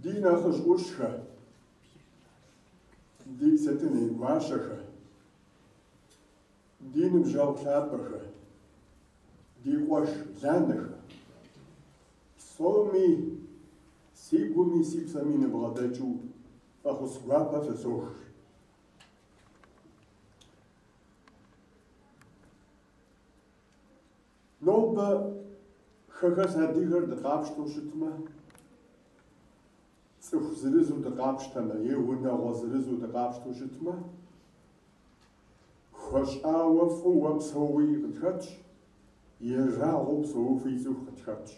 Ди нэхъыжь ӏущхэ, ди сэтэней гуащэхэ, ди ныбжьэгъу лъапӏэхэ, ди къуэш бланэхэ, псоми си гуми си псэми ныбгъэдэкӏыу фӏэхъус гуапэ фызох. Нобэ хэхэс адыгэр дыкъапщтэу щытмэ, цӏыху зырызу дыкъапщтэмэ е унагъуэ зырызу дыкъапщтэу щытмэ, хуэщӏауэ фӏыуэ псэуи къытхэтщ, ерагъыу псэуфи цӏыху къытхэтщ.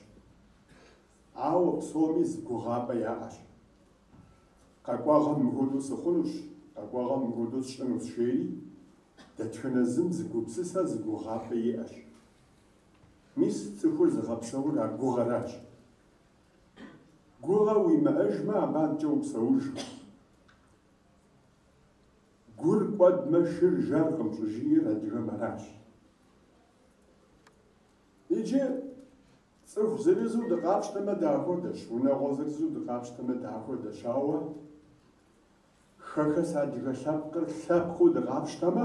Ауэ псоми зы гугъапӏэ яӏэщ. Къэкӏуэгъэм мыхуэдэу сыхъунущ, къэкӏуэгъэм мыхуэдэу сщӏынущ, жери дэтхэнэ зым зы гупсысэ, зы гугъапӏэ иӏэщ. Мис цӏыхур зыгъэпсэур а гугъэращ. Гугъэ уимыӏэжмэ, абы адэкӏэ упсэужкъым. Гур кӏуэдмэ, шыр жэркъым щӏыжиӏэр адыгэм аращ. Иджы цӏыху зырызу дыкъапщтэмэ дахуэдэщ, унагъуэ зырызу дыкъапщтэмэ дахуэдэщ, ауэ хэхэс адыгэ лъэпкъыр лъэпкъыу дыкъапщтэмэ,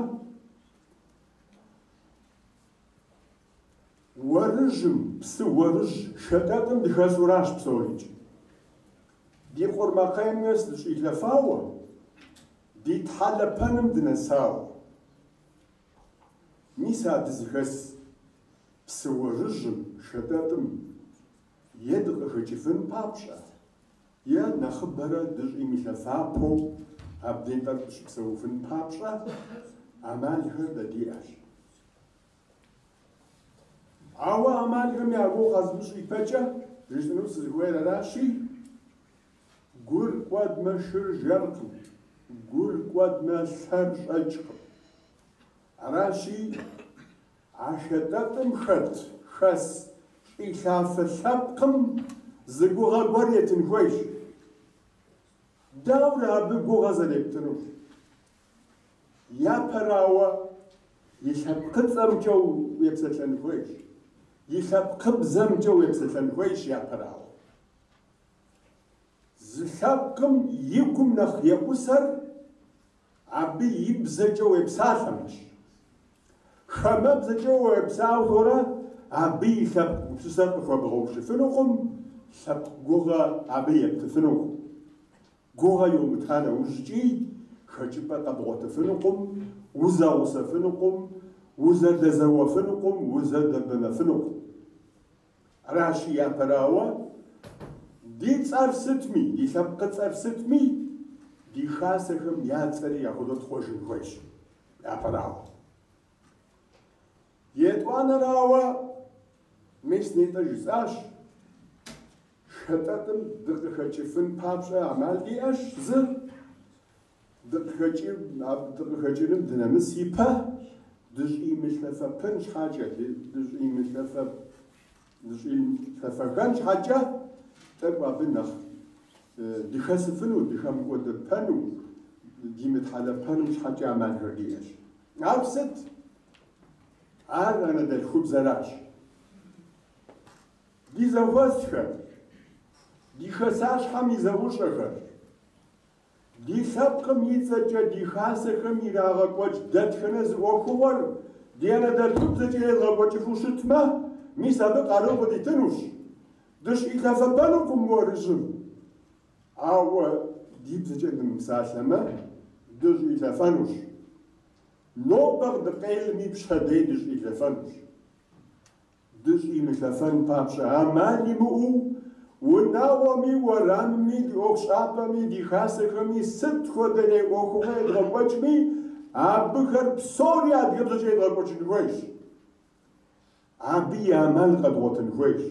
уэрыжьым, псы уэрыжь шэтӏэтӏым дыхэсуращ псорикӏ. Ди къурмакъейм нэс дыщӏилъэфауэ, ди тхьэлэпэным дынэсауэ. Мис а дызыхэс псы уэрыжьым, шэтӏэтӏым е дыкъыхэкӏыфын папщӏэ, е нэхъыбэрэ дыщӏимылъэфапэу абдей тӏэкӏу дыщыпсэуфын папщӏэ, ӏэмалхэр дэ диӏэщ. Ауэ ӏэмалхэм я гугъу къэзмыщӏ ипэкӏэ, жысӏэну сызыхуейр аращи, гур кӏуэдмэ шыр жэркъым, гур кӏуэдмэ лъэр щӏэкӏкъым. Аращи, а шэтӏэтӏым хэт, хэс щӏилъафэ лъэпкъым зы гугъэ гуэр етын хуейщ. Дауэрэ абы гугъэ зэрептынур? Япэрауэ, и лъэпкъыцӏэмкӏэ уепсэлъэн хуейщ, и лъэпкъыбзэмкӏэ уепсэлъэн хуейщ япэрауэ. Зы лъэпкъым и гум нэхъ еӏусэр абы и бзэкӏэ уепсалъэмэщ. Хамэбзэкӏэ уепсалъэурэ абы и лъэпкъ гупсысэр къыхуэбгъэушыфынукъым, лъэпкъ гугъэ абы ептыфынукъым. Гугъэ йомыта нэужькӏи хэкӏыпӏэ къэбгъуэтыфынукъым, узэгъусэфынукъым, узэдэзэуэфынукъым, узэдэбэнэфынукъым. Аращи, япэрауэ, ди цӏэр сытми, ди лъэпкъыцӏэр сытми, ди хасэхэм я цӏэри апхуэдэу тхъуэжын хуейщ, япэрауэ. Етӏуанэрауэ, мис нетӏэ жысӏащ, шэтӏэтӏым дыкъыхэкӏыфын папщӏэ ӏэмал диӏэщ зы, дыкъыхэкӏыным дынэмыс ипэ, дыщӏимылъэфэпын щхьэкӏэ, дыщӏимылъэфэхэн щхьэкӏэ, тӏэкӏу абы нэхъ дыхэсыфыну, дыхэмыкӏуэдэпэну, димытхьэлэпэным щхьэкӏэ ӏэмалхэр диӏэщ. Ар сыт? Ар анэдэлъхубзэращ. Ди зэхуэсхэр, ди хасащхьэм и зэӏущӏэхэр, ди лъэпкъым и цӏэкӏэ ди хасэхэм ирагъэкӏуэкӏ дэтхэнэ зы ӏуэхугъуэр ди анэдэлъхубзэкӏэ едгъэкӏуэкӏыфу щытмэ, мис абы къару къыдитынущ. Дыщӏилъэфэпэнукъым уэрыжьым, ауэ ди бзэкӏэ дымыпсалъэмэ, дыщӏилъэфэнущ. Нобэ дыкъелми, пщэдей дыщӏилъэфэнущ. Дыщӏимылъэфэн папщӏэ ӏэмал имыӏэу унагъуэми, уэрамми, ди ӏуэхущӏапӏэми, ди хасэхэми сыт хуэдэрей ӏуэхугъуэ едгъэкӏуэкӏми, абыхэр псори адыгэбзэкӏэ едгъэкӏуэкӏын хуейщ. Абы и ӏэмал къэдгъуэтын хуейщ.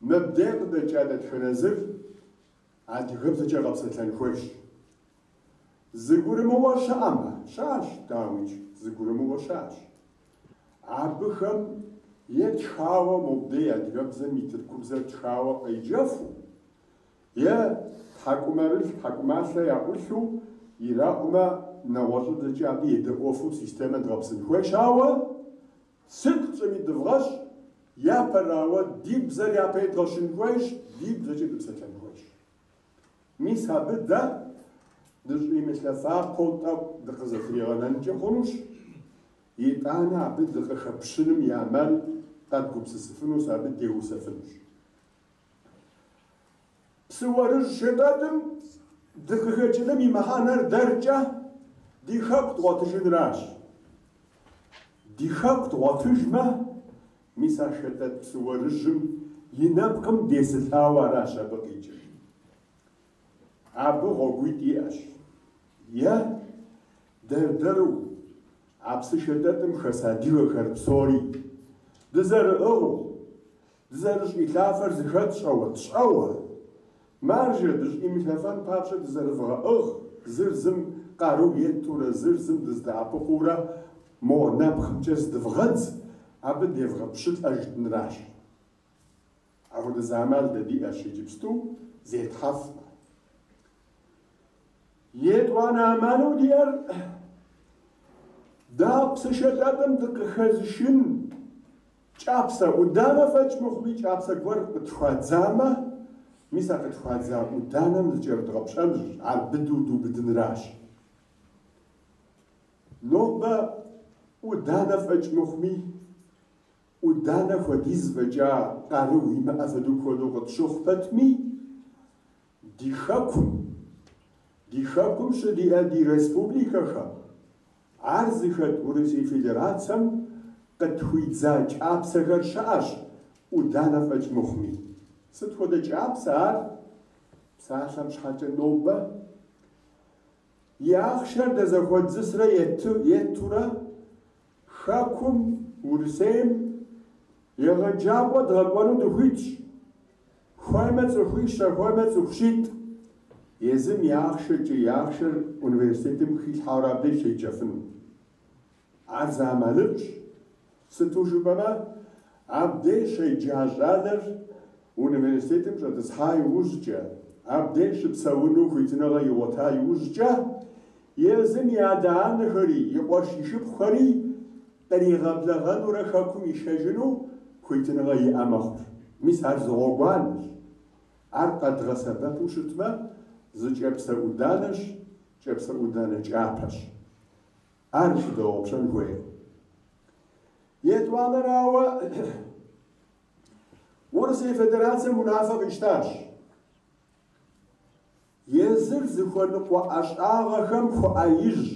Мыбдей къыдэкӏа дэтхэнэ зыр адыгэбзэкӏэ къэпсэлъэн хуейщ. Зыгурымыӏуэ щыӏэмэ, щыӏэщ, дауикӏ, зыгурымыӏуэ щыӏэщ. Абыхэм е тхауэ мобдей адыгэбзэм и тыркубзэр тхауэ къеджэфу, е тхьэкӏумэрылъ, тхьэкӏумалъэ яӏулъу ираӏумэ, нэгъуэщӏыбзэкӏи абы едэӏуэфу системэ дгъэпсын хуейщ, ауэ сыт тщӏыми дывгъэщӏ, япэрауэ ди бзэр япэ едгъэщын хуейщ, ди бзэкӏэ дыпсэлъэн хуейщ. Мис абы дэ дыщӏимылъэфапэу тӏэкӏу дыкъызэтригъэнэнкӏэ хъунущ, итӏанэ абы дыкъыхэпщыным и ӏэмал къэдгупсысыфынущ, абы деусэфынущ. Псы уэрыжь шэтӏэтӏым дыкъыхэкӏыным и мыхьэнэр дэркӏэ ди хэку дгъуэтыжынращ. Ди хэку дгъуэтыжмэ, мис а шэтӏэтӏ псы уэрыжьым и нэпкъым десылӏауэ аращ абы къикӏыр. Абы гъуэгуитӏ иӏэщ. Е дэр-дэру а псы шэтӏэтӏым хэс адыгэхэр псори дызэрыӏыгъыу, дызэрыщӏилъафэр зыхэтщӏэуэ, тщӏэуэ, маржэ дыщӏимылъэфэн папщӏэ дызэрывгъэӏыгъ, зыр зым къару еттурэ, зыр зым дыздэӏэпыкъуурэ мо нэпкъымкӏэ зыдывгъэдз, абы девгъэпщылӏэ жытӏэнращ. Апхуэдэ зы ӏэмал дэ диӏэщ иджыпсту зетхьэфмэ. Етӏуанэ ӏэмалу диӏэр дэ а псы шэтӏэтӏым дыкъыхэзышын кӏапсэ ӏуданэ фӏэкӏ мыхъуми кӏапсэ гуэр къытхуадзамэ, мис а къытхуадза ӏуданэм зыкӏэрыдгъэпщӏэнщ, ар быдэу дубыдынращ. Нобэ ӏуданэ фӏэкӏ мыхъуми, ӏуданэ хуэдиз фӏэкӏа къару имыӏэ фэдэу хуэдэу къытщыхъу пэтми, ди хэкум, ди хэкум щыдиӏэ ди республикэхэм, ар зыхэт Урысей Федерацэм къытхуидза кӏапсэхэр щыӏэщ ӏуданэ фӏэкӏ мыхъуми. Сыт хуэдэ кӏапсэ ар? Псалъэм щхьэкӏэ нобэ и ахъшэр дэ зэхуэдзысрэ еттурэ Хэкум, Урысейм егъэджакӏуэ дгъэкӏуэну дыхуитщ. Хуеймэ цӏыхуищэ, хуеймэ цӏыху щитӏ. Езым и ахъшэкӏэ и ахъшэр университетым хилъхьэурэ абдеж щеджэфыну. Ар зы ӏэмалыфӏщ. Сыту жыпӏэмэ, абдеж щеджа щӏалэр университетым щӏэтӏысхьа иужькӏэ, абдеж щыпсэуну хуитыныгъэ игъуэта иужькӏэ, езым и адэ-анэхэри, и къуэш и шыпхъухэри къригъэблэгъэнурэ хэкум ишэжыну хуитыныгъэ иӏэ мэхъур. Мис ар зы гъуэгуанэщ. Ар къэдгъэсэбэпу щытмэ, зы кӏэпсэ ӏуданэщ, кӏэпсэ ӏуданэ кӏапэщ. Ар зыщыдгъэгъупщэн хуейкъым. Етӏуанэрауэ, Урысей Федерацэм унафэ къищтащ. Езыр зыхуэныкъуэ ӏэщӏагъэхэм хуэӏэижь,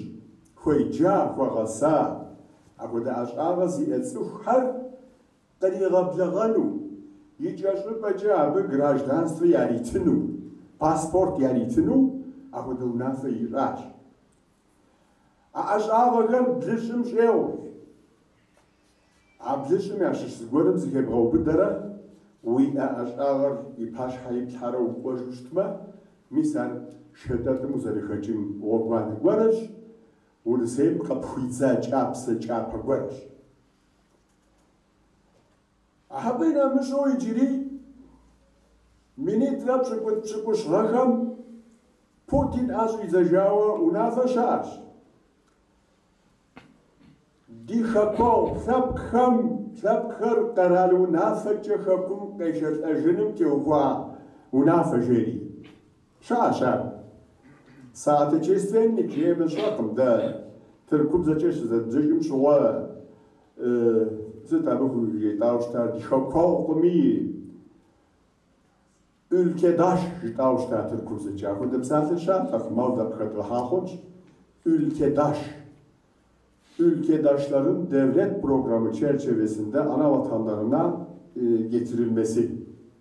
хуеджа, хуэгъэса, апхуэдэ ӏэщӏагъэ зиӏэ цӏыхухэр къригъэблэгъэну, икӏэщӏыпӏэкӏэ абы гражданствэ яритыну, паспорт яритыну апхуэдэ унафэ ищӏащ. А ӏэщӏагъэхэр блыщӏым щӏегъу. А блыщӏым ящыщ зыгуэрым зыхебгъэубыдэрэ уиӏэ ӏэщӏагъэр и пащхьэ иплъхьэрэ укӏуэжу щытмэ, мис ар шэтӏэтӏым узэрыхэкӏын гъуэгуанэ гуэрэщ, Урысейм къыпхуидза кӏапсэ кӏапэ гуэрэщ. Абы нэмыщӏу иджыри минитӏрэ пщӏыкӏутӏ-пщӏыкӏущ гъэхэм Путин ӏэ щӏидзэжауэ унафэ щыӏэщ. Ди хэкуэгъу лъэпкъхэм лъэпкъхэр къэрал унафэкӏэ хэкум къешэлӏэжыным теухуа унафэ жери. Щыӏэщ ар. Соотечественник жеймэ сщӏэкъым дэ тыркубзэкӏэ щызэддзэкӏым щыгъуэ сыт абы хужетӏауэ щытар ди хэкуэгъукъыми, Ülkedaş жытӏауэ щыта тыркубзэкӏэ. Апхуэдэ псалъэ щыӏэтэкъым, ауэ дэ къыхэдгъэхьа хъунщ. Ülkedaş. Ülkedaşların devlet programı çerçevesinde ana vatanlarına getirilmesi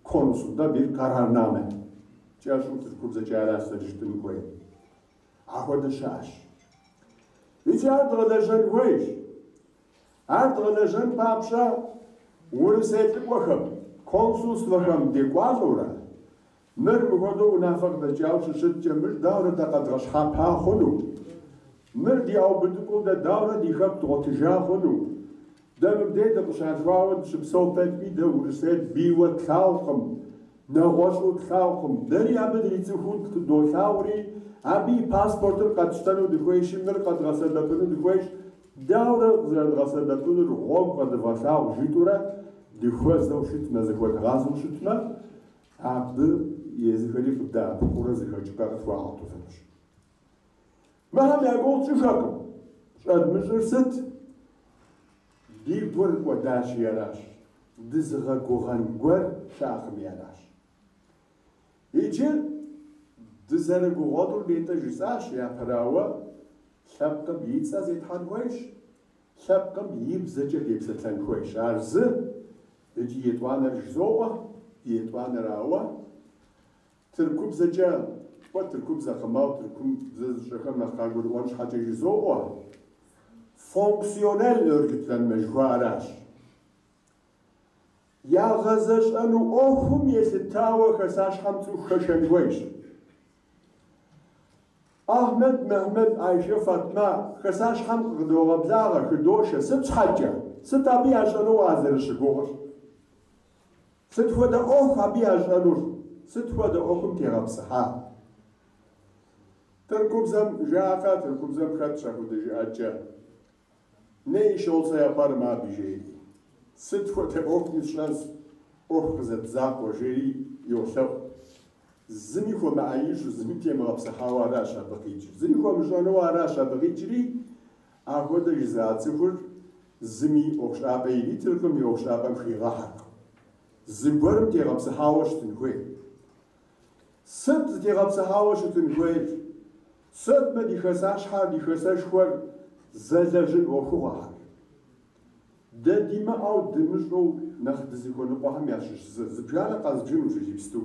konusunda bir kararname. Кӏэщӏу тыркубзэкӏэ аращ зэрыжытӏын хуейр. Апхуэдэ щыӏэщ. Икӏи ар дгъэлэжьэн хуейщ. Ар дгъэлэжьэн папщӏэ урысей лӏыкӏуэхэм, консульствэхэм декӏуалӏэурэ, мыр мыхуэдэу унафэ къыдэкӏауэ щыщыткӏэ, мыр дауэрэ дэ къэдгъэщхьэпа хъуну? Мыр ди ӏэубыдыпӏэу дэ дауэрэ ди хэку дгъуэтыжа хъуну? Дэ мыбдей дыкъыщалъхуауэ дыщыпсэу пэтми, дэ Урысейр бийуэ тлъагъукъым, нэгъуэщӏу тлъагъукъым. Дэри абы дрицӏыхуу долъагъури, абы и паспортыр къэтщтэну дыхуейщи, мыр къэдгъэсэбэпыну дыхуейщ. Дауэрэ къызэрыдгъэсэбэпынур гъуэгу къэдывгъэлъагъу жытӏурэ дыхуэзэу щытмэ, зыхуэдгъазэу щытмэ, Абы езыхэри къыддэӏэпыкъуурэ зы хэкӏыпӏэ къытхуагъуэтыфынущ. Мыхэм я гугъу тщӏыхэкъым. Щӏэдмыщӏыр сыт? Ди гур кӏуэдащи аращ. Дызыгъэгугъэн гуэр щыӏэкъыми аращ. Иджы дызэрыгугъуэнур нетӏэ жысӏащ, япэрауэ, лъэпкъым и цӏэ зетхьэн хуейщ, лъэпкъым и бзэкӏэ депсэлъэн хуейщ. Ар зы, икӏи етӏуанэр жызоӏуэ, етӏуанэрауэ, тыркубзэкӏэ, кӏуэ тыркубзэкъым, ауэ тыркум бзэ зыщӏэхэм нэхъ къагурыӏуэн щхьэкӏэ жызоӏуэ, fonksiyonel örgütlenme жыхуаӏэращ. Ягъэзэщӏэну ӏуэхум елъытауэ хасащхьэм цӏыху хэшэн хуейщ. Ахьмэд, Мехмед, Айшэ, Фатма хасащхьэм къыдогъэблагъэ, хыдошэ. Сыт щхьэкӏэ? Сыт абы ящӏэну уазэрыщыгугъыр? Сыт хуэдэ ӏуэху абы ящӏэнур? Сыт хуэдэ ӏуэхум тегъэпсыхьа? Тыркубзэм жаӏэкъэ, тыркубзэм хэтщ апхуэдэ жыӏэкӏэ. Ne iş olsa yaparım abi жери. Сыт хуэдэ ӏуэхуми сщӏэнщ, ӏуэху къызэт закъуэ, жери йолъэӏу. Зыми хуэмыӏэижьу, зыми темыгъэпсыхьауэ аращ абы къикӏыр. Зыри хуэмыщӏэну аращ абы къикӏри, апхуэдэ жызыӏа цӏыхур зыми ӏуэхущӏапӏэ иритыркъым, и ӏуэхущӏапӏэм хигъэхьэркъым. Зыгуэрым тегъэпсыхьауэ щытын хуей. Сыт зытегъэпсыхьауэ щытын хуейр? Сыт мы ди хасащхьэр, ди хасэшхуэр зэлэжьын ӏуэхугъуэхэр? Дэ димыӏэу дымыщӏэу нэхъ дызыхуэныкъуэхэм ящыщ зыбжанэ къэзбжынущ иджыпсту.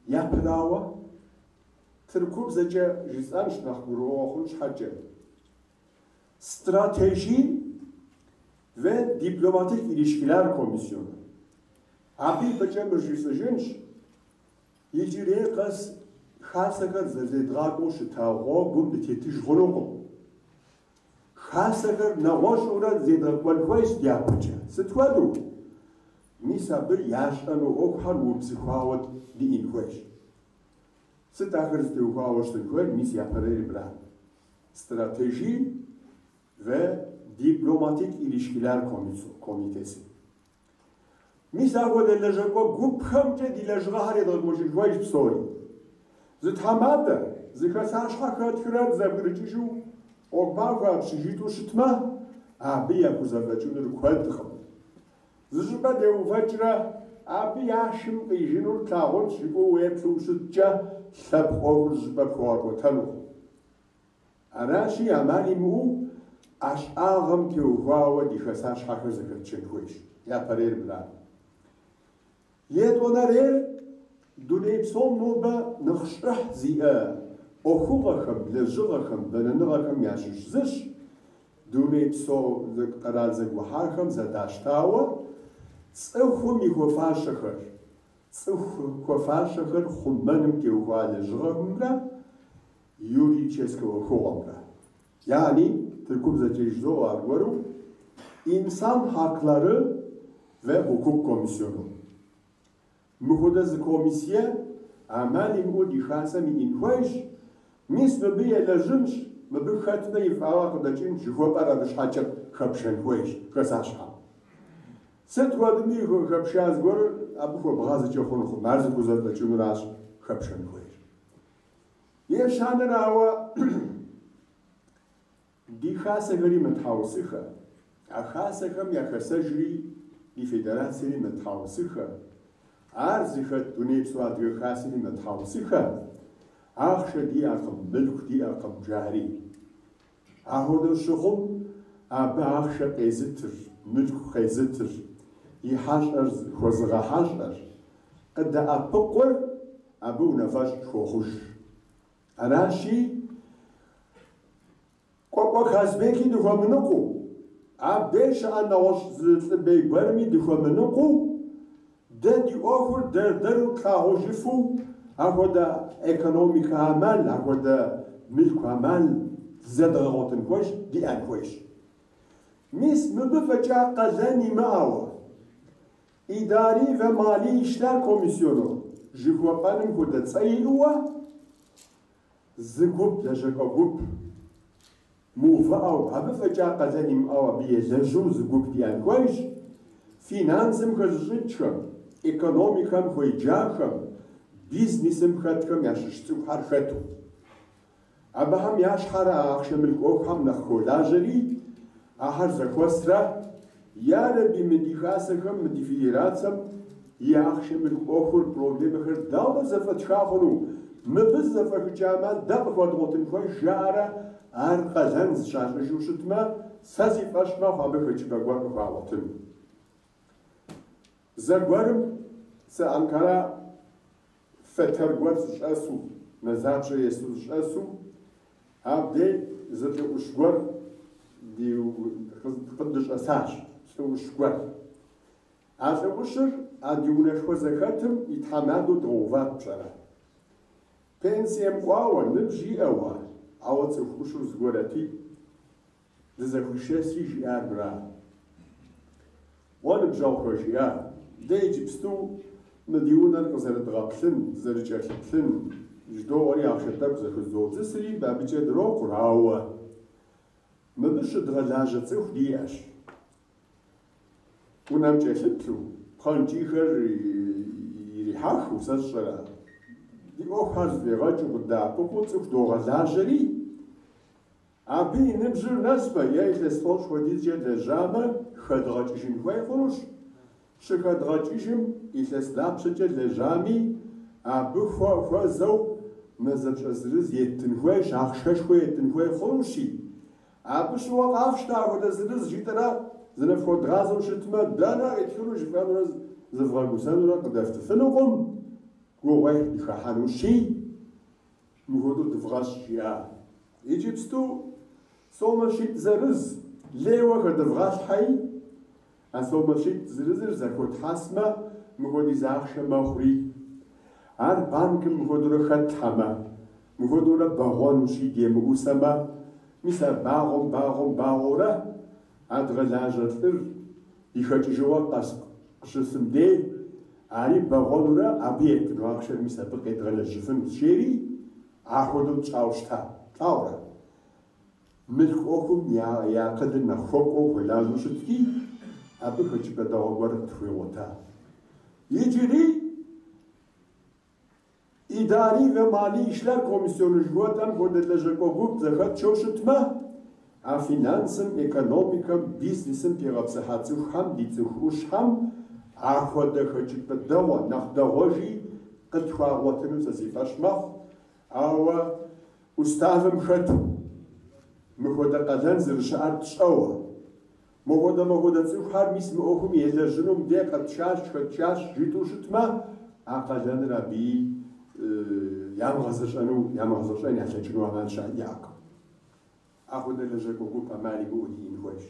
Япэрауэ, тыркубзэкӏэ жысӏэнщ нэхъ гурыӏуэгъуэ хъун щхьэкӏэ. Strateji ve Diplomatik İlişkiler Komisyonu. Абы ипэкӏэ мыр жысӏэжынщ, иджырей къэс хасэхэр зэрызедгъакӏуэу щыта гъуэгум дытетыж хъунукъым. Хасэхэр нэгъуэщӏурэ зедгъэкӏуэн хуейщ дяпэкӏэ. Сыт хуэдэу? Мис абы ящӏэну ӏуэхухэр убзыхуауэ диӏэн хуейщ. Сыт ахэр зытеухуауэ щытын хуейр? Мис япэрейр мыра. Strateji ve Diplomatik İlişkiler Komitesi. Мис апхуэдэ лэжьакӏуэ гупхэмкӏэ ди лэжьыгъэхэр едгъэкӏуэкӏын хуейщ псори. Зы тхьэмадэ, зы хасащхьэ хэтхрэ дызэбгрыкӏыжу ӏуэху махуэ апщий жытӏэу щытмэ, абы яхузэфӏэкӏынур куэдкъым. Зы щӏыпӏэ деувэкӏрэ абы я шым къижынур тлъагъунщ жыпӏэу уеплъу щыткӏэ лъэпкъ ӏуэхур зы щӏыпӏэ пхуэгъэкӏуэтэнукъым. Аращи, ӏэмал имыӏэу ӏэщӏагъэм теухуауэ ди хасащхьэхэр зэхэтшэн хуейщ. Япэрейр мыра. Етӏуанэрейр дуней псом нобэ нэхъ щӏыхь зиӏэ ӏуэхугъэхэм, лэжьыгъэхэм, бэнэныгъэхэм ящыщ зыщ дунейпсо къэрал зэгухьахэм зэдащтауэ цӏыхум и хуэфащэхэр, цӏыху хуэфащэхэр хъумэным теухуа лэжьыгъэмрэ юридическэ ӏуэхугъуэмрэ. Yani тыркубзэкӏэ жызоӏэ аргуэру İnsan Hakları ve Hukuk Komisyonu. Мыхуэдэ зы комиссие ӏэмал имыӏэу ди хасэм иӏэн хуейщ. Мис мыбы елэжьынщ, мыбы хэтмэ и фӏагъэ къыдэкӏынщ, жыхуэпӏэр абы щхьэкӏэ хэпшэн хуейщ хасащхьэм. Сыт хуэдэми хэпша зыгуэрыр абы хуэбгъазэкӏэ хъунукъым, ар зыхузэфӏэкӏынуращ хэпшэн хуейр. Ещанэрауэ, ди хасэхэри мэтхьэусыхэ, а хасэхэм я хасэжри ди федерацэри мэтхьэусыхэ, ар зыхэт дунейпсо адыгэ хасэри мэтхьэусыхэ, ахъшэ диӏэкъым, мылъку диӏэкъым жари. Апхуэдэу щыхъум, абы ахъшэ къезытыр, мылъку къезытыр, и хьэщӏэр хуэзыгъэхьэщӏэр, къыдэӏэпыкъур абы унафэщӏ хуохъуж. Аращи, Кӏуэкӏуэ Казбеки дыхуэмыныкъуэу, абдеж щыӏэ нэгъуэщӏ зы лӏы бей гуэрми дыхуэмыныкъуэу, дэ ди ӏуэхур дэр-дэру тлъагъужыфу, апхуэдэ экономикэ ӏэмал, апхуэдэ мылъку ӏэмал зэдгъэгъуэтын хуейщ, диӏэн хуейщ. Мис мыбы фӏэкӏа къалэн имыӏэуэ, İdari ve Mali İşler Komisyonu жыхуэпӏэным хуэдэ цӏэ иӏэуэ, зы гуп, лэжьакӏуэ гуп мыувыӏэу, абы фӏэкӏа къалэн имыӏэу абы елэжьу зы гуп диӏэн хуейщ, финансым хэзыщӏыкӏхэм, Экономикэм хуеджахэм, бизнесым хэтхэм ящыщ цӏыхухэр хэту. Абыхэм я щхьэр а ахъшэ мылъку ӏуэхухэм нэхъ хуолажьэри, ахэр зэхуэсрэ, ярэби, мы ди хасэхэм, мы ди федерацэм и ахъшэ мылъку ӏуэхур, проблемэхэр дауэрэ зэфӏэтха хъуну, мыбы зэфӏэхыкӏэ ӏэмал дэ къыхуэдгъуэтын хуейщ, жаӏэрэ ар къалэн зыщащӏыжу щытмэ, сэ си фӏэщ мэхъу абы хэкӏыпӏэ гуэр къыхуагъуэтыну. Зэгуэрым сэ Анкара фэтэр гуэр сыщӏэсу, мазапщӏэ есту сыщӏэсу, абдей зы лӏы ӏущ гуэр ди къыддыщӏэсащ, лӏы ӏущ гуэр. А лӏы ӏущыр а ди унэшхуэ зэхэтым и тхьэмадэу дгъэуват, пщӏэрэ? Пенсием кӏуауэ, ныбжь иӏэуэ, ауэ цӏыху ӏущу зыгуэрэти, дызэхуишэсри жиӏар мыра. Уэ, ныбжьэгъухэ, жиӏа, дэ иджыпсту мы ди унэр къызэрыдгъэплъын, дызэрыкӏэлъыплъын жыдоӏэри ахъшэ тӏэкӏу зэхудоудзысри абыкӏэ дрокъур, ауэ мыбы щыдгъэлажьэ цӏыху диӏэщ. Унэм кӏэлъыплъу, пхъэнкӏийхэр ирихьэхыу, сэ сщӏэрэ, ди ӏуэхухэр зэфӏигъэкӏыу, къыддэӏэпыкъуу цӏыху догъэлажьэри, Абы и ныбжьыр нэсмэ е илъэс тӏощӏ хуэдизкӏэ лэжьамэ, хэдгъэкӏыжын хуей хъунущ. Щыхэдгъэкӏыжым илъэс дапщэкӏэ лэжьами, абы хуэзэу мазэпщӏэ зырыз еттын хуейщ, ахъшэшхуэ еттын хуей хъунущи. Абы щыгъуэ къафщтэ апхуэдэ зырыз жытӏэрэ зыныфхуэдгъазэу щытмэ, дэнэ къитхыну жыфӏэнурэ зывгъэгусэнурэ къыдэфтыфынукъым, гугъуехь дыхыхьэнущи. Мыхуэдэу дывгъэщӏ, жиӏа. Иджыпсту сомэ щитӏ зырыз лейуэ хэдывгъэлъхьэи, а сомэ щитӏ зырызыр зэхуэтхьэсмэ, мыхуэдиз ахъшэ мэхъури, ар банкым мыхуэдэурэ хэтлъхьэмэ, мыхуэдэурэ бэгъуэнущи, демыӏусэмэ, мис ар багъуэм, багъуэм, багъуэурэ а дгъэлажьэ лӏыр и хэкӏыжыгъуэ къэс къыщысым дей, ари бэгъуэнурэ абы еттыну ахъшэр мис абы къедгъэлэжьыфынущ, жери ахуэдэу тщӏауэ щыта. Плъагъурэ? Мылъку ӏуэхум я акъылыр нэхъ хуэкӏуэу хуэлажьэу щытти, абы хэкӏыпӏэ дэгъуэ гуэр къытхуигъуэта. Иджыри İdari ve Mali İşler Komisyonu жыхуэтӏэм хуэдэ лэжьакӏуэ гуп зэхэтшэу щытмэ, а финансым, экономикэм, бизнесым тегъэпсыхьа цӏыхухэм, ди цӏыху ӏущхэм ахуэдэ хэкӏыпӏэ дэгъуэ, нэхъ дэгъуэжи къытхуагъуэтыну сэ си фӏэщ мэхъу, ауэ уставым хэту мыхуэдэ къалэн зэрыщыӏэр тщӏэуэ. Мыхуэдэ-мыхуэдэ цӏыхухэр мис мы ӏуэхум елэжьыну мыбдей къэтшащ, хэтшащ жытӏэу щытмэ, а къалэныр абыи ямыгъэзэщӏэну, ямыгъэзэщӏэн ялъэкӏыну ӏэмал щыӏэ иӏэкъым. Ахуэдэ лэжьакӏуэ гуп ӏэмал имыӏэу диӏэн хуейщ.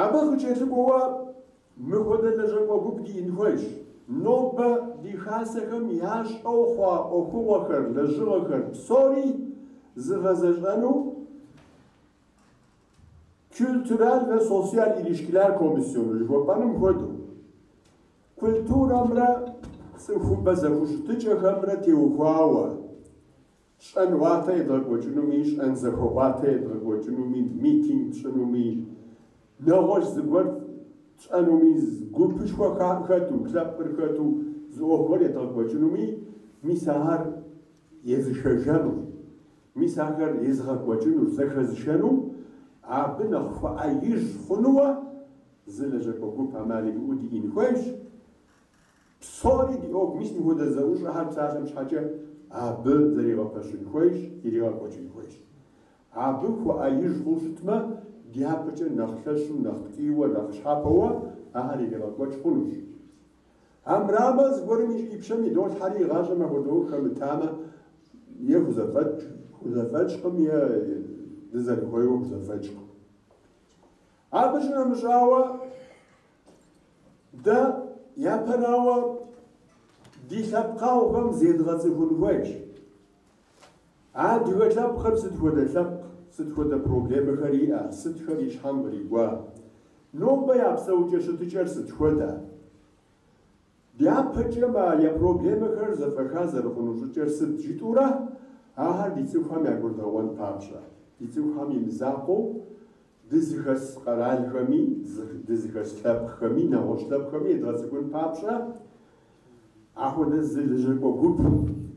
Абы къыкӏэлъыкӏуэуэ мыхуэдэ лэжьакӏуэ гуп диӏэн хуейщ. Нобэ ди хасэхэм ящӏэу хъуа ӏуэхугъуэхэр, лэжьыгъэхэр псори зыгъэзэщӏэну Kültürel ve Sosyal İlişkiler Komisyonu жыхуэпӏэным хуэдэу, культурэмрэ цӏыхубэ зэхущытыкӏэхэмрэ теухуауэ щӏэнӏуатэ едгъэкӏуэкӏынуми, щӏэнзэхуэӏуатэ едгъэкӏуэкӏынуми, митинг тщӏынуми, нэгъуэщӏ зыгуэр тщӏэнуми, гупышхуэ хэту, лъэпкъыр хэту зы ӏуэху гуэр едгъэкӏуэкӏынуми, мис ахэр езышэжьэну. Мис ахэр езыгъэкӏуэкӏыну, зэхэзышэну, абы нэхъ хуэӏэижь хъунууэ зы лэжьакӏуэ гуп ӏэмал имыӏэу диӏэн хуейщ. Псори ди ӏуэху, мис мыхуэдэ зэӏущӏэхэр псалъэм щхьэкӏэ абы зэригъэпэщын хуейщ, иригъэкӏуэкӏын хуейщ. Абы хуэӏэижь хъуу щытмэ, дяпэкӏэ нэхъ лъэщу, нэхъ ткӏийуэ, нэхъ щхьэпэуэ ахэр иригъэкӏуэкӏ хъунущ. Амырамэ, зыгуэрым и пщэм идолъхьэри игъащӏэм апхуэдэ ӏуэху хэмытамэ, е хузэфӏэкӏ, хузэфӏэкӏкъым, е дызэрыхуейуэ хузэфӏэкӏкъым. Абы щынэмыщӏауэ, дэ япэрауэ ди лъэпкъэгъухэм зедгъэцӏыхун хуейщ. Адыгэ лъэпкъыр сыт хуэдэ лъэпкъ, сыт хуэдэ проблемэхэр иӏэ, сытхэр и щхьэм кърикӏуа? Нобэ я псэукӏэ щытыкӏэр сыт хуэдэ? Дяпэкӏэ ма я проблемэхэр зэфӏэха зэрыхъуну щӏыкӏэр сыт жытӏэурэ, ахэр ди цӏыхухэм ягурыдгъэӏуэн папщӏэ. Ди цӏыхухэм имызакъуэу, Дызыхэс къэралхэми, дызыхэс лъэпкъхэми, нэгъуэщӏ лъэпкъхэми едгъэцӏыхун папщӏэ, апхуэдэ зы лэжьакӏуэ гуп,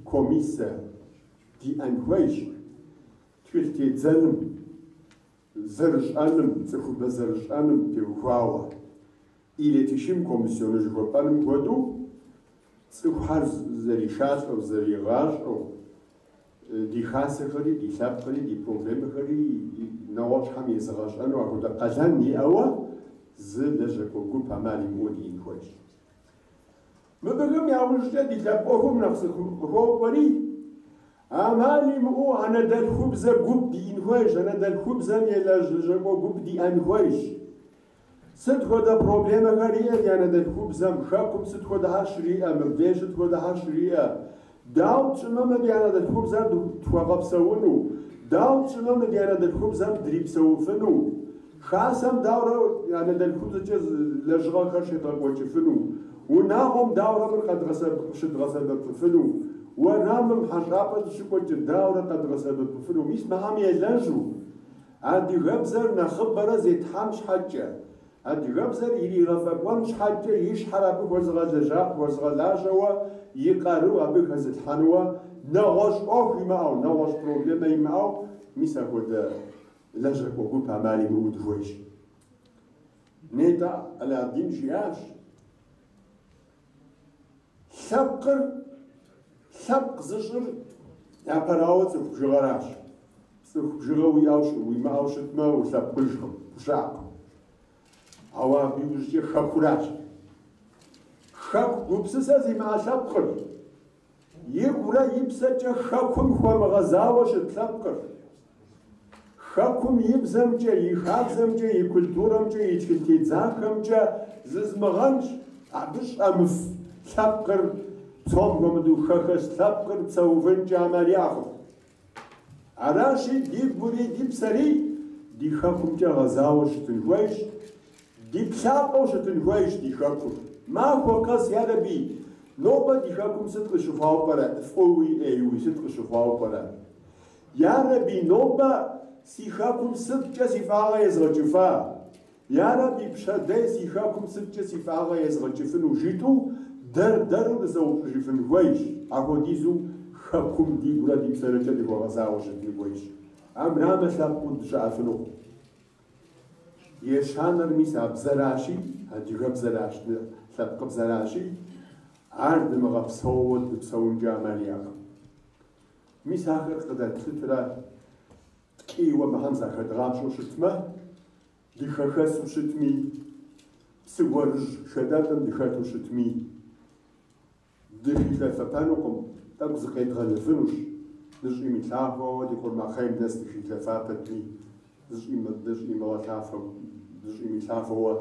комиссэ диӏэн хуейщ. Тхылъ тедзэным, зэрыщӏэным, цӏыхубэ зэрыщӏэным теухуауэ. Iletişim komisyonu жыхуэпӏэным хуэдэу цӏыхухэр зэришалӏэу, зэригъащӏэу, ди хасэхэри, ди лъэпкъри, ди проблемэхэри нэгъуэщӏхэм езыгъэщӏэну апхуэдэ къалэн иӏэуэ зы лэжьакӏуэ гуп ӏэмал имыӏэу диӏэн хуейщ. Мыбыхэм яужькӏэ ди лъэпкъ ӏуэхум нэхъ сыкъыхуокӏуэри, ӏэмал имыӏэу анэдэлъхубзэ гуп диӏэн хуейщ, анэдэлъхубзэм елэжь лэжьакӏуэ гуп диӏэн хуейщ. Сыт хуэдэ проблемэхэр иӏэ ди анэдэлъхубзэм, хэкум сыт хуэдэхэр щриӏэ, мыбдеж сыт хуэдэхэр щриӏэ? Дауэ тщӏымэ мы ди анэдэлъхубзэр тхуэгъэпсэуну? Дауэ тщӏымэ мы ди анэдэлъхубзэм дрипсэуфыну? Хасэм дауэрэ анэдэлъхубзэкӏэ лэжьыгъэхэр щедгъэкӏуэкӏыфыну? Унагъуэм дауэрэ мыр къыщыдгъэсэбэпыфыну? Уэрамым хьэщӏапӏэ дыщыкӏуэкӏэ дауэрэ къэдгъэсэбэпыфыну? Мис мыхэм елэжьу. Адыгэбзэр нэхъыбэрэ зетхьэн щхьэкӏэ, адыгэбзэр иригъэфӏэкӏуэн щхьэкӏэ и щхьэр абы хуэзыгъэлажьэуэ, и къару абы хэзылъхьэнуэ, нэгъуэщӏ ӏуэху имыӏэу, нэгъуэщӏ проблемэ имыӏэу, мис апхуэдэ лэжьакӏуэ гуп ӏэмал имыӏэу дыхуейщ. Нетӏэ Аладдин жиӏащ, лъэпкъыр лъэпкъ зыщӏыр япэрауэ цӏыху бжыгъэращ. Цӏыху бжыгъэ уимыӏэу щытмэ, улъэпкъыжкъым, ущыӏэкъым. Ауэ абы иужькӏэ хэкуращ. Хэку гупсысэ зимыӏэ лъэпкъыр, игурэ и псэкӏэ хэкум хуэмыгъэзауэ щыт лъэпкъыр, хэкум и бзэмкӏэ, и хабзэмкӏэ, и культурэмкӏэ, и тхылъ тедзахэмкӏэ зызмыгъэнщӏ, абы щӏэмыф лъэпкъыр, псом хуэмыдэу хэхэс лъэпкъыр псэувынкӏэ ӏэмал иӏэкъым. Аращи, ди гури, ди псэри ди хэкумкӏэ гъэзауэ щытын хуейщ, ди плъапӏэу щытын хуейщ ди хэкур. Махуэ къэс, ярэби, нобэ ди хэкум сыт къыщыхъуауэ пӏэрэ, фӏыуи ӏейуи сыт къыщыхъуауэ пӏэрэ? Ярэби, нобэ си хэкум сыткӏэ си фӏагъэ езгъэкӏыфа? Ярэби, пщэдей си хэкум сыткӏэ си фӏагъэ езгъэкӏыфыну жытӏэу дэр-дэру дызэупщӏыжыфын хуейщ, апхуэдизу хэкум дигурэ ди псэрэкӏэ дыхуэгъэзауэ щытын хуейщ. Амырамэ лъэпкъыу дыщыӏэфынукъым. Ещанэр мис а бзэращи, адыгэбзэращ, лъэпкъыбзэращи, ар дымыгъэпсэууэ дыпсэункӏэ ӏэмал иӏэкъым. Мис ахэр къыдэтлъытэрэ ткӏийуэ мыхэм захэдгъапщӏэу щытмэ, дыхэхэсу щытми, псы уэрыжь шэдэтӏым дыхэту щытми, дыхилъэфэпэнукъым, тӏэкӏу зыкъедгъэлыфынущ, дыщӏимылъафэуэ ди къурмакъейм нэс дыхилъэфа пэтми, дыщӏимылъафэуэ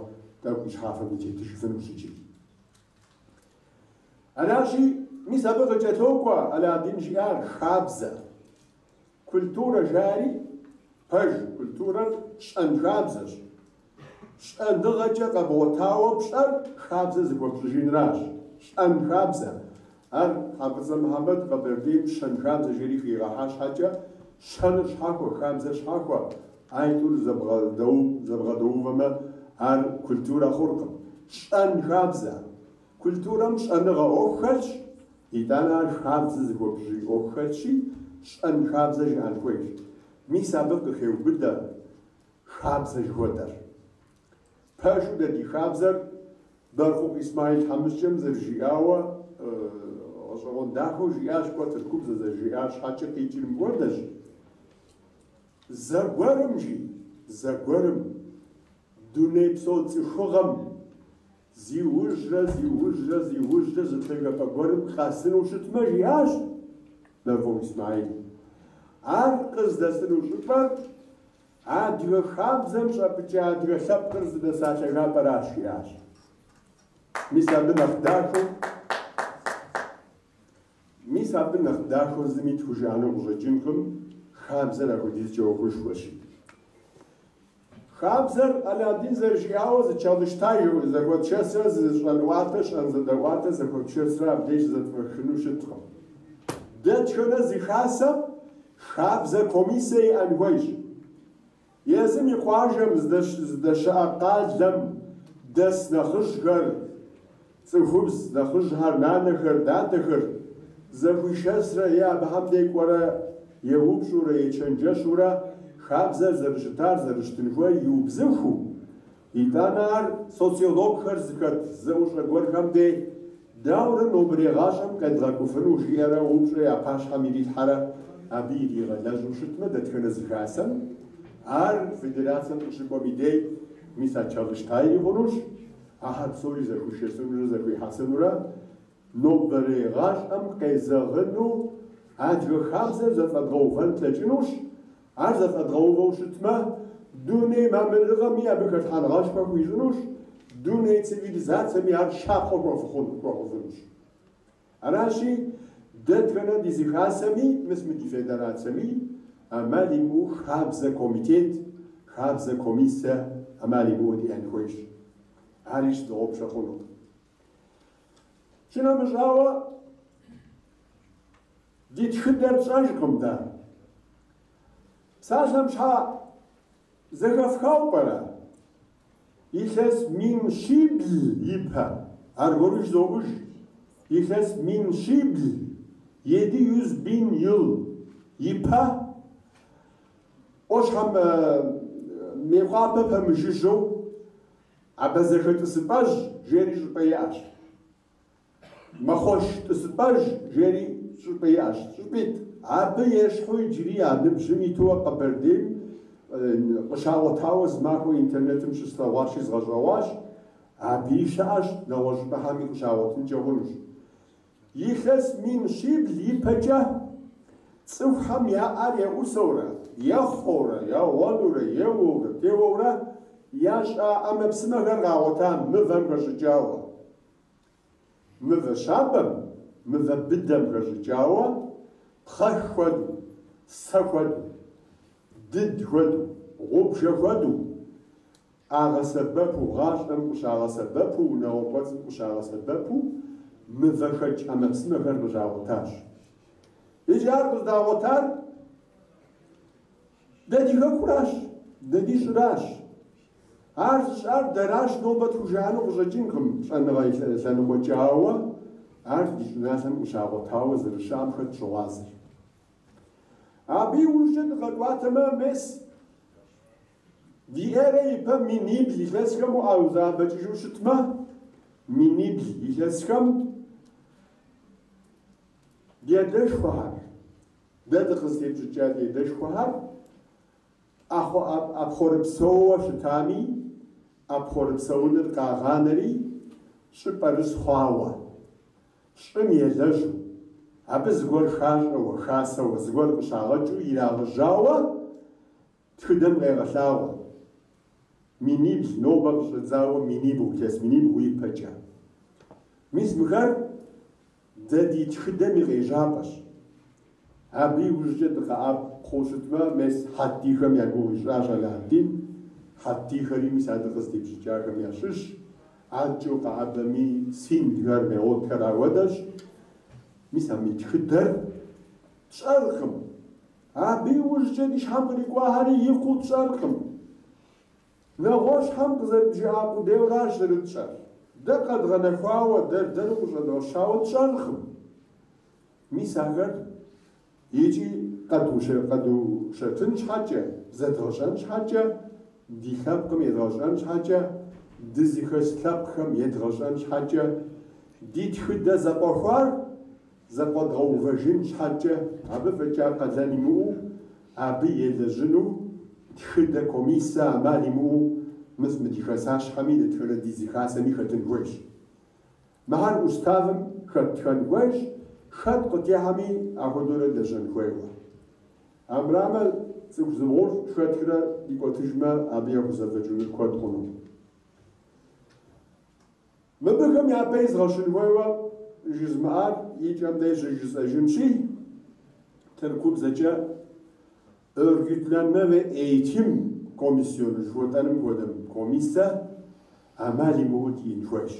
тӏэкӏу и щхьэфэм дытетыжыфынущ иджыри. Аращи, мис абы къыкӏэлъокӏуэ Аладдин жиӏар хабзэ. Культурэ жари, пэж культурэр щӏэнхабзэщ. Щӏэныгъэкӏэ къэбгъуэтауэ пщӏэр хабзэ зыхуэпщӏыжынращ. Щӏэнхабзэ. Ар Хьэфӏыцӏэ Мухьэмэд Къэбэрдейм щэнхабзэ жери хигъэхьа щхьэкӏэ, щэныр щхьэхуэ, хабзэр щхьэхуэ, айтӏур зэбгъэдэувэмэ, ар культурэ хъуркъым. Щӏэнхабзэ. Культурэм щӏэныгъэ ӏуэху хэлъщ, итӏанэ ар хабзэ зыхуэпщӏыжын ӏуэху хэлъщи, щӏэнхабзэ жыӏэн хуейщ. Мис абы къыхеубыдэ хабзэ жыхуэтӏэр. Пэжу дэ ди хабзэр Бэркъукъу Исмаил тхьэмыщкӏэм зэрыжиӏауэ, гъэщӏэгъуэн дахэу жиӏащ, кӏуэ тыркубзэ зэрыжиӏар щхьэкӏэ къикӏыр мыпхуэдэщ. Зэгуэрым, жи, зэгуэрым дунейпсо цӏыхугъэм зиужьрэ, зиужьрэ, зиужьрэ зы лъагапӏэ гуэрым къэсыну щытмэ, жиӏащ Бэркъукъу Исмаил. Ар къыздэсыну щӏыпӏэр адыгэ хабзэм щӏэпӏыкӏа адыгэ лъэпкъыр зыдэса лъагапӏэращ, жиӏащ. Мис абы нэхъ дахэу, мис абы нэхъ дахэу зыми тхужыӏэну къыщӏэкӏынкъым, хабзэр апхуэдизкӏэ ӏуэхушхуэщи. Хабзэр Аладдин зэрыжиӏауэ зы çalıştay зэхуэтшэсрэ зы щӏэнӏуатэ, щӏэнзэдэӏуатэ зэхуэтшэсрэ абдеж зэтфӏэхыну щыткъым. Дэтхэнэ зы хасэм хабзэ комиссэ иӏэн хуейщ. Езым и къуажэм здэщыӏэ къалэм дэс нэхъыжьхэр, цӏыхубз нэхъыжьхэр, нанэхэр, дадэхэр зэхуишэсрэ е абыхэм дей кӏуэрэ еупщӏурэ, ечэнджэщурэ хабзэр зэрыщытар, зэрыщытын хуейр иубзыхуу, итӏанэ ар социологхэр зыхэт зэӏущӏэ гуэрхэм дей дауэрэ нобэрей гъащӏэм къедгъэкӏуфыну жиӏэрэ упщӏэ я пащхьэм ирилъхьэрэ абы иригъэлэжьу щытмэ, дэтхэнэ зы хасэм ар федерацэм къыщыкӏуэм и дей мис а çalıştayри хъунущ, ахэр псори зэхуишэсынурэ зэхуихьэсынурэ нобэрей гъащӏэм къезэгъыну адыгэ хабзэр зэфӏэдгъэувэн тлъэкӏынущ. Ар зэфӏэдгъэувэу щытмэ, дуней мамырыгъэми абы хэлъхьэныгъэшхуэ хуищӏынущ, дуней цивилизацэми ар щапхъэ хуэхъуфынущ. Аращи, дэтхэнэ ди зы хасэми, мис мы ди федерацэми, ӏэмал имыӏэу хабзэ комитет, хабзэ комиссэ ӏэмал имыӏэу диӏэн хуейщ. Ари щыдгъэгъупщэ хъунукъым. Щынэмыщӏауэ, ди тхыдэр тщӏэжкъым дэ. Псалъэм щхьа зэхэфхауэ пӏэрэ? Илъэс 1700 ипэ, аргуэру жызоӏэж, илъэс 1700, 700 000 yıl ипэ, ӏуащхьэм Мейкъуапэ пэмыжыжьэу Абазэхэ тӏысыпӏэжь жери щӏыпӏэ иӏэщ. Мэхъуэш тӏысыпӏэжь жери щӏыпӏэ иӏэщ. Щӏыпӏитӏ. Абы ещхьу иджыри а ныбжьым итуэ Къэбэрдейм къыщагъуэтауэ зы махуэ интернетым щыслъэгъуащи згъэщӏэгъуащ. Абыи щыӏэщ, нэгъуэщӏ щӏыпӏэхэми къыщагъуэтынкӏэ хъунущ. Илъэс 1700 ипэкӏэ цӏыхухэм я ӏэр еӏусэурэ, ехъуэурэ, егъуэнурэ, еуэурэ, теуэурэ ящӏа ӏэмэпсымэхэр къагъуэта мывэм хэщӏыкӏауэ. Мывэ щабэм, мывэ быдэм хэщӏыкӏауэ, пхъэх хуэду, сэ хуэду, дыд хуэду, гъубжэ хуэду, къагъэсэбэпу, гъащӏэм къыщагъэсэбэпу, унагъуэ кӏуэцӏым къыщагъэсэбэпу мывэхэкӏ ӏэмэпсымэхэр къыщагъуэтащ. Иджы ар къыздагъуэтар дэ ди хэкуращ, дэ ди щӏыращ. Ар зыщӏар дэращ нобэ тхужаӏэну къыщӏэкӏынкъым щӏэныгъэ лъэныкъуэкӏэ, ауэ ар ди щӏыналъэм къыщагъуэтауэ зэрыщыӏэм хэт щыгъуазэр. Абы иужькӏэ дыкъэкӏуатэмэ, мес, ди эрэ ипэ 1000 илъэсхэм узэӏэбэкӏыжу щытмэ, 1000 илъэсхэм ди адэшхуэхэр, дэ дыкъызытепщӏыкӏа ди адэшхуэхэр ӏэпхъуэрыпсэууэ щытами, ӏэпхъуэрыпсэуныр къагъанэри щӏыпӏэрыс хъуауэ, щӏым елэжьу, абы зыгуэр хащӏэуэ, хасэуэ, зыгуэр къыщагъэкӏыу ирагъэжьауэ тхыдэм къегъэлъагъуэ. 1000 нобэ къыщӏэдзауэ 1000, илъэс 1000 ипэкӏэ. Мис мыхэр дэ ди тхыдэм и къежьапӏэщ. Абы иужькӏэ дыкъэӏэпхъуэу щытмэ, мес хьэттихэм я гугъу ищӏащ Алааддин. Хьэттихэри мис а дыкъызытепщӏыкӏахэм ящыщщ. Адэкӏэ укъэӏэбэми, синдхэр, меотхэр ауэдэщ. Мис а мы тхыдэр тщӏэркъым. Абы иужькӏэ ди щхьэм кърикӏуахэри икъуу тщӏэркъым. Нэгъуэщӏхэм къызэрыджаӏа къудейуэращ зэрытщӏэр. Дэ къэдгъэнэхуауэ, дэр-дэру къыщӏэдгъэщауэ тщӏэркъым. Мис ахэр икӏи къэдушэтын щхьэкӏэ, зэдгъэщӏэн щхьэкӏэ, ди лъэпкъым едгъэщӏэн щхьэкӏэ, дызыхэс лъэпкъхэм едгъэщӏэн щхьэкӏэ, ди тхыдэ зэкъуэхуар зэкъуэдгъэувэжын щхьэкӏэ, абы фӏэкӏа къалэн имыӏэу, абы елэжьыну тхыдэ комиссэ ӏэмал имыӏэу мис мы ди хасащхьэми дэтхэнэ ди зы хасэми хэтын хуейщ. Мыхэр уставым хэттхэн хуейщ, хэт къытехьэми апхуэдэурэ лэжьэн хуейуэ. Армырамэ, цӏыху зыбгъупщӏ хэтхрэ дикӏуэтыжмэ, абы яхузэфӏэкӏынур куэд хъуну. Мыбыхэм япэ изгъэщын хуейуэ жызмыӏар и кӏэм деж щыжысӏэжынщи, тыркубзэкӏэ Örgütlenme ve Eğitim Komisyonu жыхуэтӏэным хуэдэ комиссэ ӏэмал имыӏэу диӏэн хуейщ.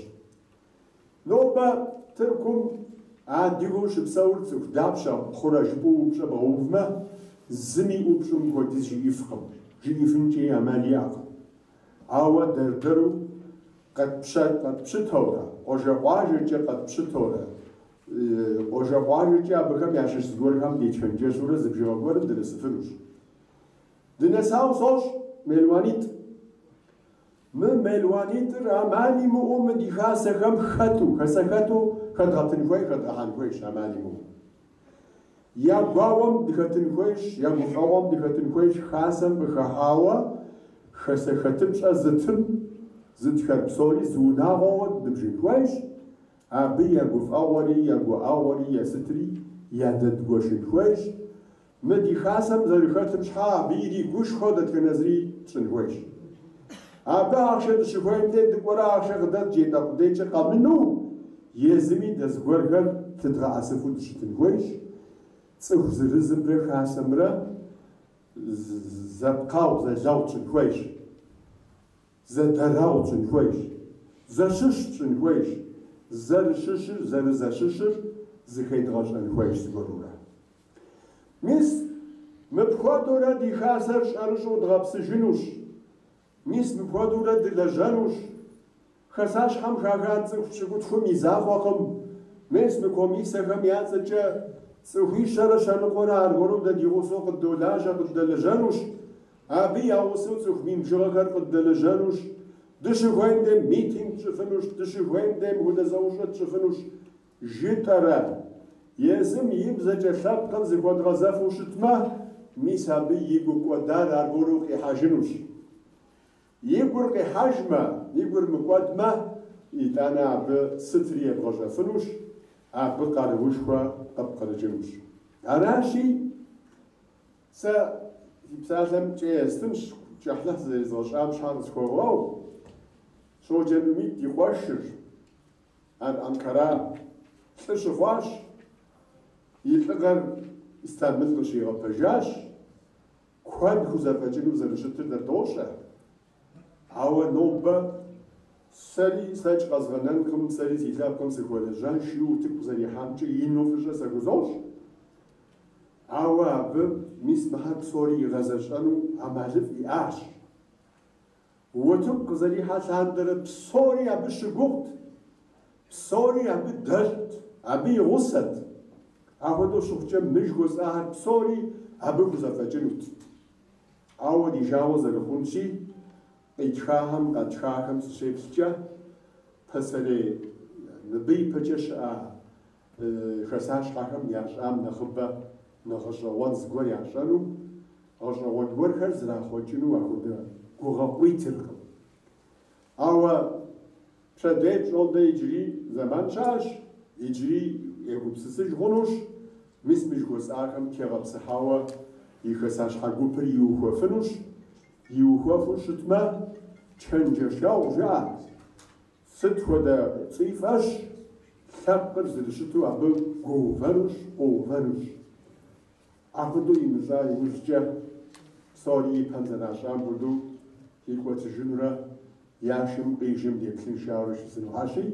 Нобэ Тыркум адыгэу щыпсэур цӏыху дапщэ хъурэ жыпӏэу упщӏэ бгъэувмэ, зыми ӏупщӏым хуэдиз жиӏэфкъым. жиӏэфынкӏи ӏэмал иӏэкъым. Ауэ дэр-дэру къэтпщытэурэ, къуажэ-къуажэкӏэ къэтпщытэурэ, къуажэ-къуажэкӏэ абыхэм ящыщ зыгуэрхэм дечэнджэщурэ зы бжыгъэ гуэрым дынэсыфынущ. Дынэсауэ сощӏ мелуанитӏ. Мы мелуанитӏыр ӏэмал имыӏэу мы ди хасэхэм хэту, хасэхэту хэдгъэтын хуей, хэдгъэхьэн хуейщ ӏэмал имыӏэу. Я гуауэм дыхэтын хуейщ, я гуфӏэгъуэм дыхэтын хуейщ хасэм къыхыхьауэ хасэхэтыпщӏэ зытым, зытхэр псори зы унагъуэуэ дыбжын хуейщ, абы я гуфӏэгъуэри, я гуӏэгъуэри, я сытри ядэдгуэшын хуейщ. Мы ди хасэм зэрыхэтым щхьа абы иригушхуэ дэтхэнэ зыри тщӏын хуейщ. Абы ахъшэ дыщыхуейм де дыкӏуэрэ ахъшэ къыдэт жетӏэ къудейкӏэ къэмынэу, езыми дэ зыгуэрхэр лъыдгъэӏэсыфу дыщытын хуейщ. Цӏыху зырызымрэ хасэмрэ зэпкъэгъу, зэлэгъу тщӏын хуейщ. Зэдэрэгъу тщӏын хуейщ. Зэщыщ тщӏын хуейщ. Зэрыщыщыр, зэрызэщыщыр зыхедгъэщӏэн хуейщ зыгуэрурэ. Мис мыпхуэдэурэ ди хасэр щӏэрыщӏэу дгъэпсыжынущ. Мис мыпхуэдэурэ дылэжьэнущ. Хасащхьэм хаха цӏыху пщыкӏутхум и закъуэкъым. Мес мы комиссэхэм я цӏэкӏэ цӏыхуищэрэ щэныкъуэрэ аргуэру дэ ди гъусэу къыддолажьэ, къыддэлэжьэнущ. Абы я гъусэу цӏыху мин бжыгъэхэр къыддэлэжьэнущ. Дыщыхуейм де митинг тщӏыфынущ, дыщыхуейм де мыхуэдэ зэӏущӏэ тщӏыфынущ. Жытӏэрэ, езым и бзэкӏэ лъэпкъым зыхуэдгъэзэфу щытмэ, мис абы и гу кӏуэдар аргуэру къихьэжынущ. И гур къихьэжмэ, и гур мыкӏуэдмэ, итӏанэ абы сытри ебгъэщӏэфынущ, абы къаруушхуэ къыпкърыкӏынущ. Аращи, сэ си псалъэм кӏэ естынщ, кӏыхьлӏыхь зэрезгъэщӏам щхьэ къысхуэвгъэгъу, Щоджэн Умит ди къуэшыр, ар Анкара лӏы щыхъуащ, и лӏыгъэр Истамбыл къыщигъэпэжащ, куэд хузэфӏэкӏыну зэрыщытыр дэ дощӏэ. Ауэ нобэ сэри слъэкӏ къэзгъэнэнкъым, сэри си лъэпкъым сыхуэлэжьэн жиӏэу утыку къызэрихьамкӏэ ину фӏыщӏэ сэ хузощӏ. Ауэ абы мис мыхэр псори игъэзэщӏэну ӏэмалыфӏ иӏащ. Утыку къызэрихьэ лъандэрэ псори абы щыгугът, псори абы дэлът, абы и гъусэт. Апхуэдэу щыхъукӏэ мы жыхуэсӏахэр псори абы хузэфӏэкӏынут. Ауэ ди жагъуэ зэрыхъунщи, къитхахэм, къэтхахэм сыщеплъкӏэ, пасэрей мыбы ипэкӏэ щыӏа хасащхьэхэм ящӏам нэхъыбэ нэхъ гъэщӏэгъуэн зыгуэр ящӏэну, гъэщӏэгъуэн гуэрхэр зрахъуэкӏыну апхуэдэ гугъэ къуитыркъым. Ауэ пщэдей пщӏондэ иджыри зэман щыӏэщ, иджыри егупсысыж хъунущ, мис мы жыхуэсӏахэм тегъэпсыхьауэ и хасащхьэ гупыр иухуэфынущ, иухуэфу щытмэ, чэнджэщэгъу жыӏэ. Сыт хуэдэ пцӏы фӏэщ, лъэпкъыр зэрыщыту абы гуэувэнущ, къуэувэнущ. Апхуэдэу имыщӏа иужькӏэ псори и пэм зэращӏам хуэдэу къикӏуэтыжынурэ я шым къижым деплъынщ жаӏэурэ щысынухьэщи,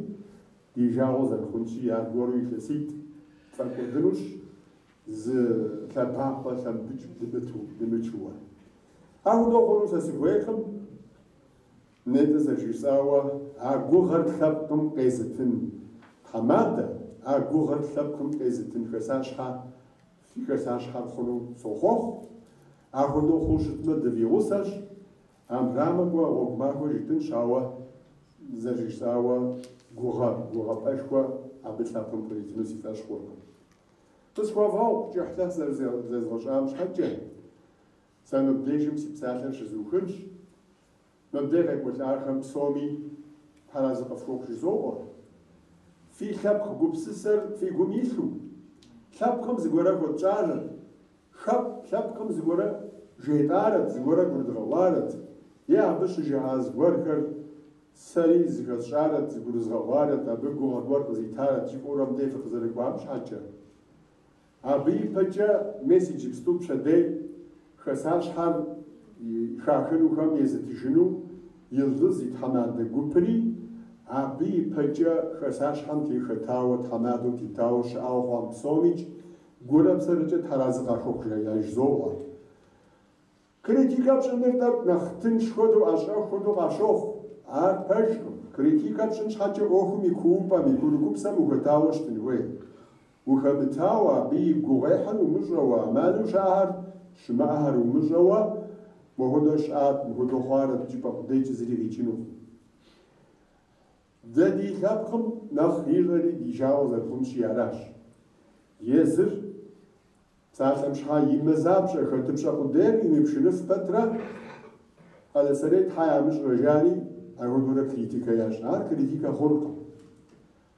ди жагъуэ зэрыхъунщи, аргуэру илъэситӏ тфӏэкӏуэдынущ, зы лъэбакъуэ лъэмбыкӏ дымычууэ. Апхуэдэу хъуну сэ сыхуейкъым. Нетӏэ зэрыжысӏауэ, а гугъэр лъэпкъым къезытын тхьэмадэ, а гугъэр лъэпкъым къезытын хасащхьэ, фи хасащхьэр хъуну сохъуэхъу. Апхуэдэу хъуу щытмэ, дывигъусэщ. Армырамэ кӏуэ гъуэгу махуэ жытӏынщ, ауэ зэрыжысӏауэ гугъэ, гугъапӏэшхуэ абы лъэпкъым къритыну си фӏэщ хъуркъым. Къысхуэвгъэгъу кӏыхьлӏыхь зэрызезгъэщӏам щхьэкӏэ, сэ мыбдежым си псалъэр щызухынщ. Мыбдеж къекӏуэлӏахэм псоми тхьэразэ къыфхухъу жызоӏэ. Фи лъэпкъ гупсысэр фи гум илъу, лъэпкъым зыгуэрэ хуэтщӏарэт, лъэпкъым зыгуэрэ жетӏарэт, зыгуэрэ гурыдгъэӏуарэт, е абы щыжаӏа зыгуэрхэр сэри зыхэсщӏарэт, зыгурызгъэӏуарэт, абы гугъэ гуэр къызитарэт жыфӏэурэ мыбдеж фыкъызэрыкӏуам щхьэкӏэ. Абы ипэкӏэ мес иджыпсту пщэдей хасащхьэр хахынухэм езытыжыну Йылдыз и тхьэмадэ гупри, абы ипэкӏэ хасащхьэм техэтауэ, тхьэмадэу тетауэ щыӏауэ хъуам псомикӏ гурэ псэрэкӏэ тхьэразэ къахухъу яжызоӏэ. Критикэ пщӏыныр тӏэкӏу нэхъ тынш хуэдэу, ӏэщӏэх хуэдэу къащохъу. Ар пэжкъым. Критикэ пщӏын щхьэкӏэ ӏуэхум и куупӏэм, и курыкупсэм ухэтауэ щытын хуей. Ухэмытауэ, абы и гугъуехьыр умыщӏэуэ, ӏэмалу щыӏэхэр, щымыӏэхэр умыщӏэуэ, мыхуэдэу щыӏат, мыхуэдэу хъуарэт жыпӏэ къудейкӏэ зыри къикӏынукъым. Дэ ди лъэпкъым нэхъ ищӏэри ди жагъуэ зэрыхъунщи аращ. Езыр псалъэм щхьа и мазапщӏэ хэтыпщӏэ къудейр имыпшыныф пэтрэ, Къалэсэрей тхьэ ямыщӏрэ жари, апхуэдэурэ критикэ ящӏ. Ар критикэ хъуркъым.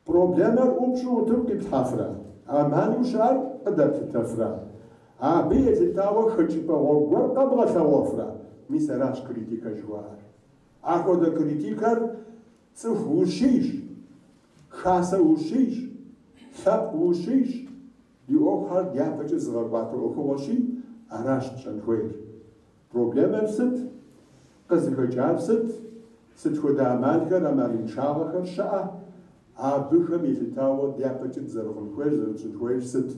Проблемэр ӏупщӏу утыку къиплъхьэфрэ, ӏэмалу щыӏэр къыдэплъытэфрэ, абы елъытауэ хэкӏыпӏэ гъуэгу гуэр къэбгъэлъэгъуэфрэ, мис аращ критикэ жыхуаӏэр. Апхуэдэ критикэр цӏыху ущийщ, хасэ ущийщ, лъэпкъ ущийщ, ди ӏуэхухэр дяпэкӏэ зыгъэкӏуатэ ӏуэхугъуэщи, аращ тщӏэн хуейр. Проблемэр сыт? Къызыхэкӏар сыт? Сыт хуэдэ ӏэмалхэр, ӏэмалыншагъэхэр щыӏэ? Абыхэм елъытауэ дяпэкӏэ дызэрыхъун хуейр, зэрытщӏын хуейр сыт?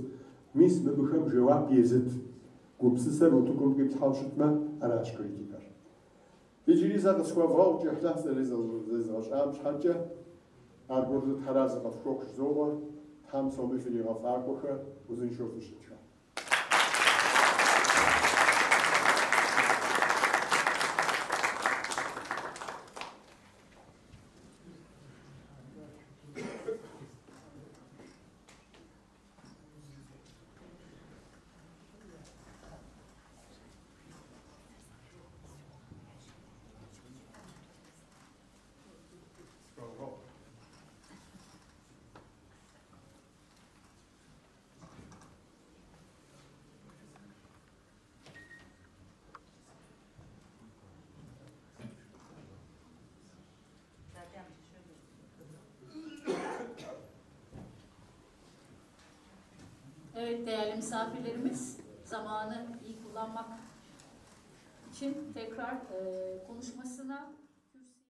Мис мыбыхэм жэуап езыт гупсысэр утыкум къиплъхьэу щытмэ, аращ критикэр. Иджыри зэ къысхуэвгъэгъу кӏыхьлӏыхь зэрызезгъэщӏам щхьэкӏэ, аргуэру Тхьэразэ къыфхуэхъу жызоӏэ, Тхьэм псоми фригъэфӏакӏуэхэ, узыншэу фыщытхэ. Evet değerli misafirlerimiz, zamanı iyi kullanmak için tekrar konuşmasına